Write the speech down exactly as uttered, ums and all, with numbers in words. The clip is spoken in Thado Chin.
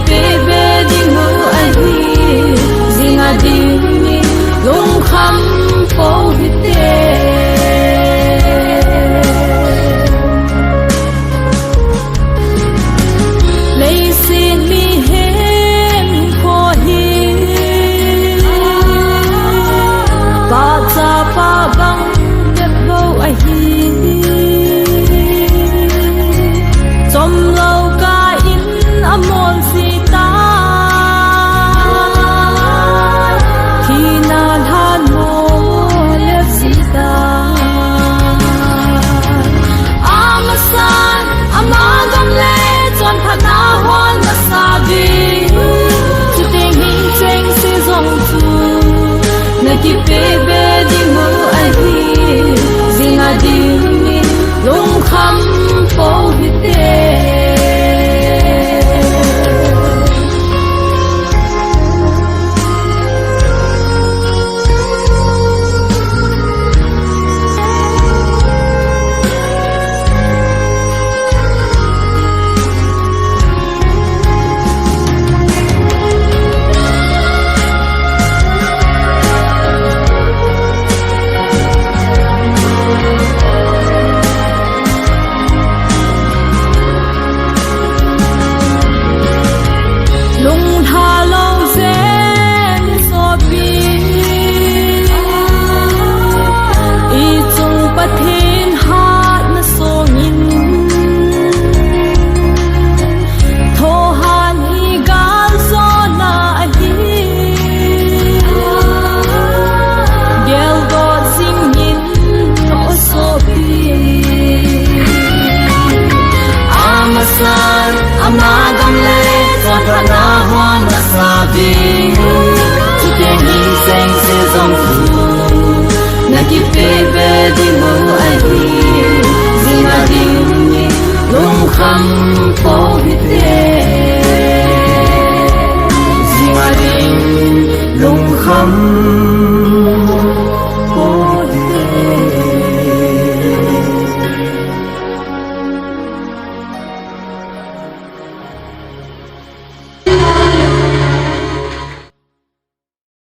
Pe be ding u ahi, jing a ding in lungkham pou hite. Leiset mihem kho hi pahcha pa bang bep bou ahi. Chomlou kah in amol jita, thina lhan mol le jita. Amasan, ama gam le chonphatna hon nasa ding. Chuteng hin chengse jong chu nakipe be ding u ahi, jing a ding in lungkham pou hite. Lunglha lou jeng sopi, i chung Pathen hatna songin, thohan i galjona ahi, geldoh jingin o sopi. Amasan, ama gam le chonphatna hon nasa ding. Chuteng hin chengse jong chu nakipe be ding u ahi, jing a ding in lungkham